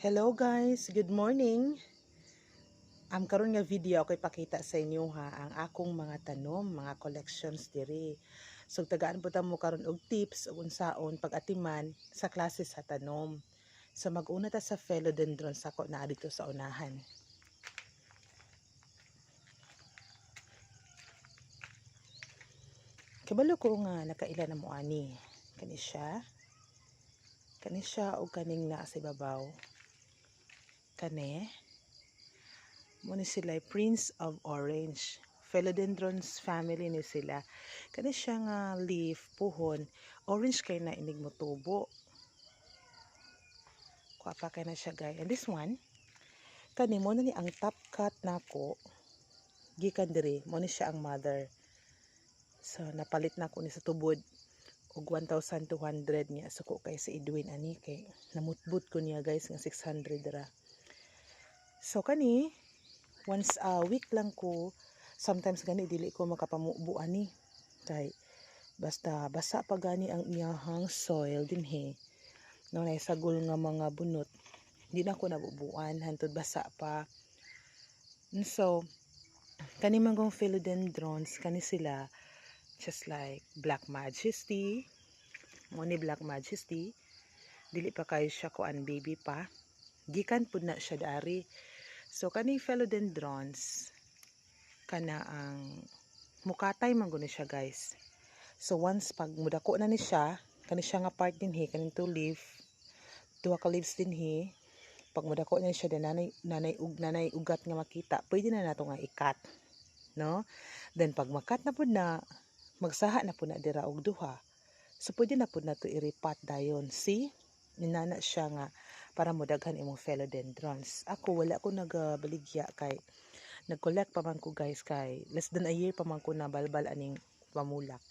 Hello guys, good morning. Karon nga video ako ipakita sa inyo ha ang akong mga tanom, mga collections diri. So tagaan po ta mo karon og tips ug unsaon pag-atiman sa klase sa tanom. So mag-una ta sa philodendron sako na dito sa unahan. Kabalo ko nga nakaila na mo ani. Kani siya. Kani siya og kaning naa sa ibabaw. Kani mo ni sila Prince of Orange. Philodendrons family ni sila. Kani siya nga leaf puhon, orange kay na inig motubo. Kuha pa kay na siya, guys. And this one, kani mo na ni ang top cut nako gikan diri, mo ni siya ang mother. So napalit na ko ni sa tubod og 1,200 niya. Suko kay si Edwin ani kay namutbut ko niya, guys, nga 600 ra. So kani once a week lang ko, sometimes gani dili ko makapamubo ani kay basta basa pa gani ang iyahang soil dinhi, no, nay sagol nga mga bunot, di na ko nabubuan hantod basa pa. And so kani man gong philodendrons, kani sila just like Black Majesty, mo ni Black Majesty, dili pa kayo siya kuan, baby pa, gikan pud na siya dari. So kani philodendrons, kana ang mukatay man gud ni siya, guys. So once pag mudako na ni siya, kani siya nga part dinhi, kaning two leaf, duha ka leaves dinhi, pag mudako na siya, then nanay ugat nga makita, pwede na nato nga i-cut, no? Then pag makat na pud na, magsaha na pud na dira og duha. So pwede na pud nato i-repot dayon. See? Ninana siya nga para modaghan imong philodendrons. Ako wala ko nagabaligya kay nag-collect pa man ko, guys, kay less than a year pa man ko na balbal aning pamulak.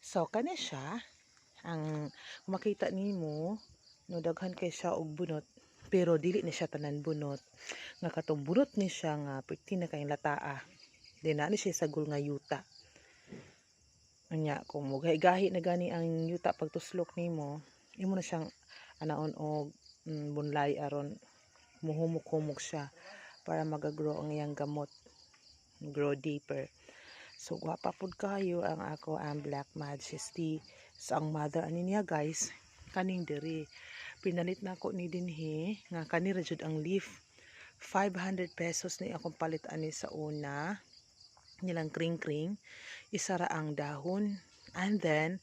So kani siya ang kung makita nimo, no, daghan kay siya og bunot, pero dili ni siya tanan bunot, nga katong bunot ni siya nga perti na kay lataa di na ni siya sagol nga yuta. Unya kung mugahi-gahi na gani ang yuta pagtuslok nimo, imo na siyang anaon og bunlay aron muhumok-humok siya para magagrow ang iyang gamot, grow deeper. So gwapa pud kayo ang ako ang Black Majesty. So ang mother ani niya, guys, kaning diri, pinalit na ako ni dinhi nga kani ra jud ang leaf. 500 pesos ni akong palit ani sa una nilang kring-kring, isa ra ang dahon. And then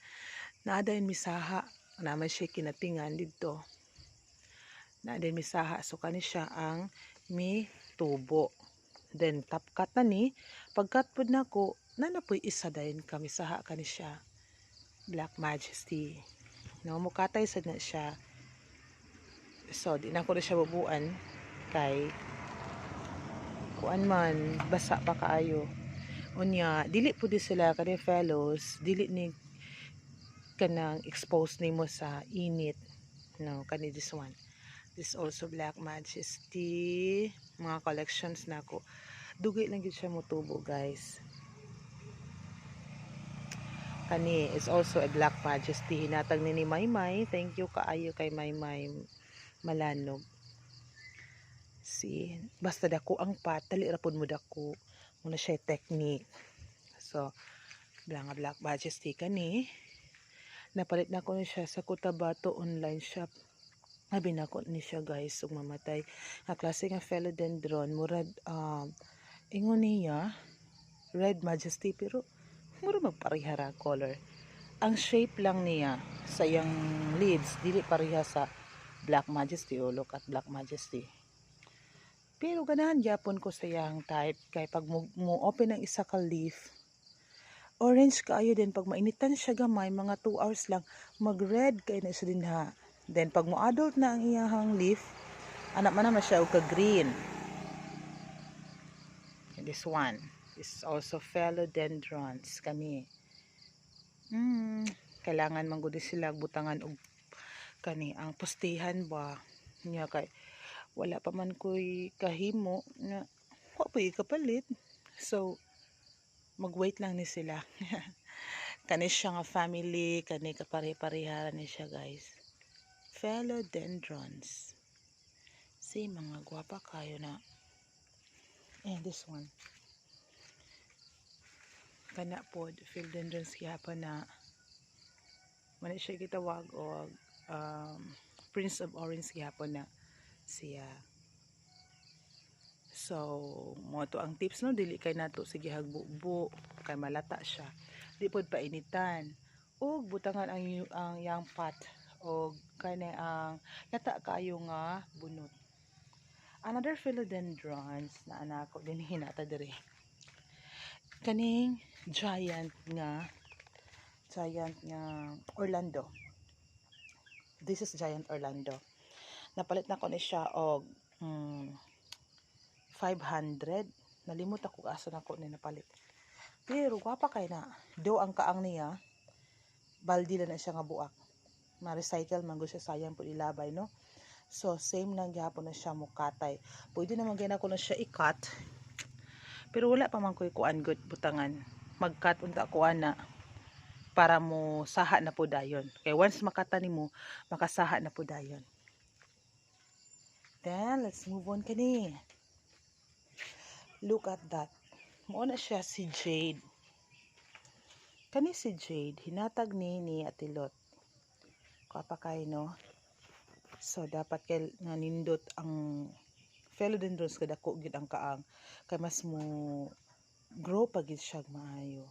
naa dayon misaha naman siya kinatingan didto, naa dayon misaha. So kani siya ang mi tubo, then top cut na ni. Pag-cut pud nako, na poy isa dayon ka misaha. Kani siya Black Majesty, no, mukatay sad na siya. So di na ko na siya bubuan kay kuan man, basa pa kaayo. Unya dili pud di sila kani fellows, dili ni kanang expose nimo sa init, no. Kani this one, this also Black Majesty. Mga collections nako, dugay lang gid siya motubo, guys. Kani is also a Black Majesty, hinatag ni Maymay. Thank you kaayo kay Maymay Malanog. See, basta dako ang pot, dali ra pud mo dako muna siya technique. So Black Black Majesty, kani napalit na ko ni siya sa Cotabato online shop. Abi nako ni siya, guys, ug mamatay. Nga klase nga philodendron, murad ingon niya Red Majesty, pero mura magpareha ra color. Ang shape lang niya sa iyang leaves dili pareha sa Black Majesty. O look at Black Majesty. Pero ganahan gyapon ko sa iyang type kay pag mo open ang isa ka leaf, orange kaayo din. Pag mainitan siya gamay, mga 2 hours lang, mag red kay na siya dinha. Then pag mo adult na ang iyahang leaf, anak man naman siya og ka green. And this one, this is also philodendrons kani. Kailangan man gud sila butangan og kani ang postehan ba niya kay wala pa man ko'y kahimo na wa pa kapalit. So mag-wait lang ni sila. Kani siya nga family, kani kapare-pareha ni siya, guys. Philodendrons. See, mga gwapa kayo na. And this one. Kana pod, philodendrons gihapon na. Mao na siya gitawag og Prince of Orange gihapon na siya. So, mao to ang tips, no, dili kay nato sige hagbubo kay malata siya. Di pod painitan. Ug butangan ang yang pot og kani ang lata kaayo nga bunot. Another philodendrons na anako din hinata diri. Kaning giant nga Orlando. This is giant Orlando. Napalit na ko ni siya og 500. Nalimot ako asa nako ni napalit. Pero gwapa kay na. Do ang kaang niya, baldi lang na siya nga buak. Ma-recycle man gud siya, sayang pud ilabay, no. So same lang gihapon na siya mukatay. Pwede naman gyud ako na siya i-cut. Pero wala pa man ko'y kuan gud butangan. Mag-cut unta ko ana para mo saha na po dayon. Kay once makata nimo, makasaha na po dayon. Then let's move on kani. Look at that. Mao na siya si Jade. Kani si Jade, hinatag ni Atilot. Gwapa kay, no? So dapat kay nga nindot ang philodendrons, kadako gid ang kaang kay mas mo grow pa gid siya maayo.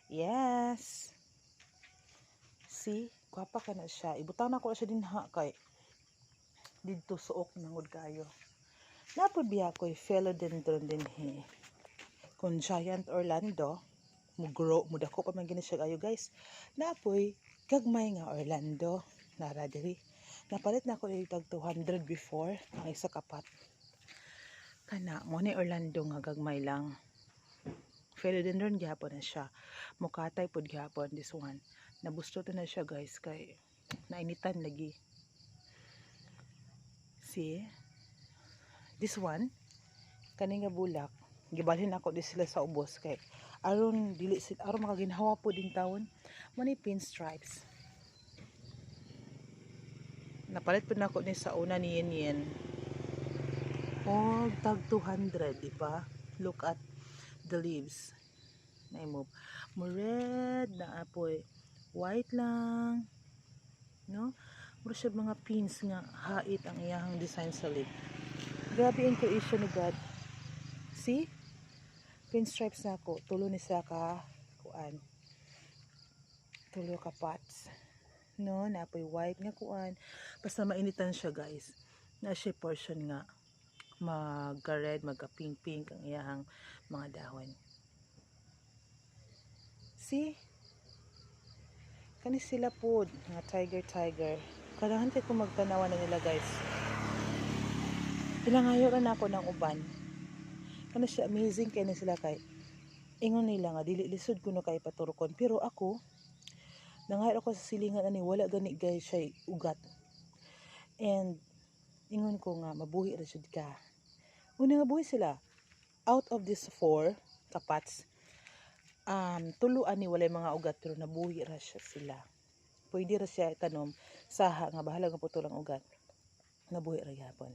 Yes. See, gwapa ka na siya. Ibutang na ko siya dinha kay didto suok nangod kayo. Napod biya ko'y philodendron dinhi. Kung giant Orlando, mo grow, mo dako pa man gini siya ayo, guys. Napoy gagmay nga Orlando nara diri. Napalit na ako tag 200 before ang isa ka pot. Kana mo ni Orlando nga gagmay lang. Philodendron gihapon na siya. Mukatay pod gihapon this one. Nabusto to na siya, guys, kay nainitan lagi. See? This one, kani nga bulak, gibalhin ako di sila sa ubos kay aron dili aron makaginhawa po din tawon. Mo ni pinstripes. Napalit po nako ni sa una ni Yen Yen. Og tag 200, di ba? Look at the leaves. Na mo. Mo red na apoy. White lang. No? Mura siya mga pins nga hait ang iyahang design sa leaf. Grabe ang creation ni God. See? Pinstripes na ako. Tulo ni sa ka kuan. Tulo ka pots. No, napoy white nga kuan. Basta mainitan siya, guys. Na siya portion nga magka-red, magka-pink-pink ang iyahang mga dahon. See? Kani sila pod, nga tiger tiger. Kanahan kay ko magtanawa na nila, guys. Pinangayo na nako ng uban. Kani siya, amazing kay ni sila kay ingon nila nga dili lisod kuno kay paturkon, pero ako nangayo ako sa silingan ani, wala gani, guys, siya ugat. And ingon ko nga mabuhi ra jud ka. Una nga buhi sila. Out of these four ka pots, tulo ani walay mga ugat pero nabuhi ra siya sila. Pwede ra siya itanom saha nga bahala nga putol ang ugat. Nabuhi ra gyapon.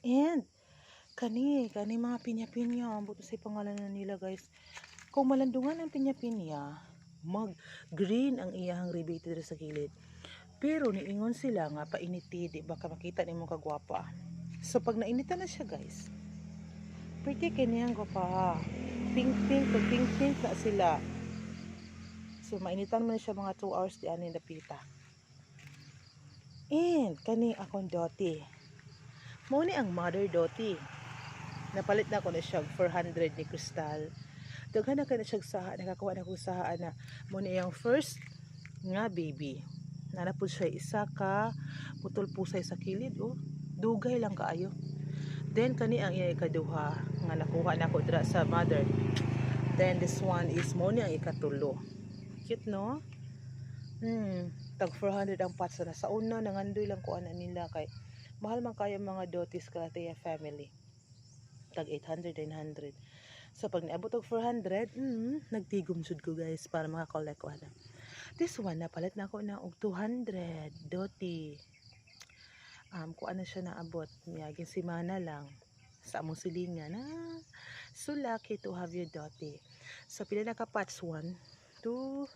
And kani mga pinya-pinya, ambot sa pangalan na nila, guys. Kung malandungan ang pinya-pinya, mag green ang iyahang rebate diri sa gilid. Pero niingon sila nga painiti, di ba ka makita nimo kagwapa. So pag nainitan na siya, guys, pretty kay niyang gwapa. Pink pink, pag pink pink na sila. So mainitan mo na siya mga 2 hours di ani napita. And kani akong doti. Mao ni ang mother doti. Napalit na ako na siya 400 ni Crystal. Daghan na kay na siya saha, nakakuha na ko saha na mo ni iyang first nga baby. Nana po siya isa ka putol pusay sa kilid, oh. Dugay lang kaayo. Then kani ang iya ikaduha nga nakuha na ko dira sa mother. Then this one is mo ni ang ikatulo. Cute, no? Tag 400 ang pots na sa una nangandoy lang ko ana nila kay mahal man kayo mga dotis Calathea family. Tag 800, 900. So pag niabot og 400, nagtigom jud ko, guys, para maka-collect ko ana. This one, napalit na ako na og 200 doti. Kuan na siya naabot. Miaging simana lang sa among silingan. Ah, so lucky to have you, Dottie. So, pila na ka pots? 1, 2,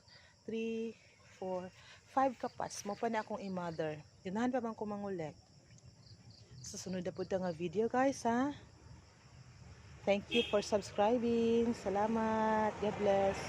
3, 4, 5 ka pots. Mao pa na akong i-mother. Ganahan pa man ko mangolek. Sa sunod na pud ta nga video, guys, ha. Thank you for subscribing. Salamat. God bless.